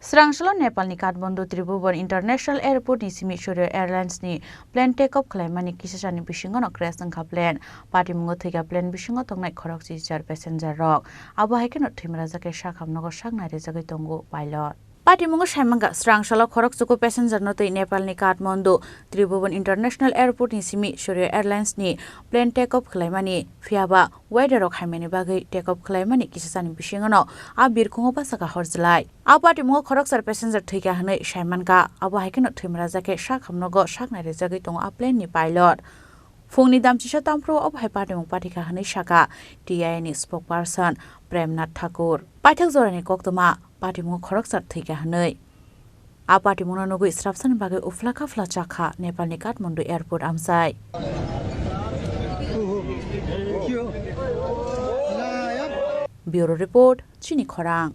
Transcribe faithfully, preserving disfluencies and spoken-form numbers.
Srangsalo Nepalni Kathmandu Tribhuban International Airport ni simi Surya Airlines ni plane take off khlaimani kisa sani bisingo no crash wngkha plane. Patimungo thwikha plane bisingo tongnai khoroksa jar passenger rok. Abo hai kheno thwimrajakhe sakhamnogo sak nairijagwi tongo pilot. Patimungo saimankha, srangsalo khoroksa passenger no twi Nepalni Kathmandu Tribhuban International Airport ni simi Surya Airlines ni plane take off khlaimani, phiyaba weather rok haimani bagwi take off khlaimani kisa sani bisingo no a birkhungo bachakha horjlai. A patimungo khoroksa passenger thwikha hwnwi saimankha, abo hai kheno thwimrajakhe sakhamnogo sak nairijagwi tongo a plane ni pilot. Phungni damchisa tamphru obo hai patimung pathikha hwnwi sakha T I A ni spokesperson Premnath Thakur. Paithak jorani koktwma patimungo khoroksa thwikha hwnwi. A patimungno nugwi srapsani bagwi uphla kaphla chakha Nepalni Kathmandu Airport amchai. Bureau Report, Chini Khorang.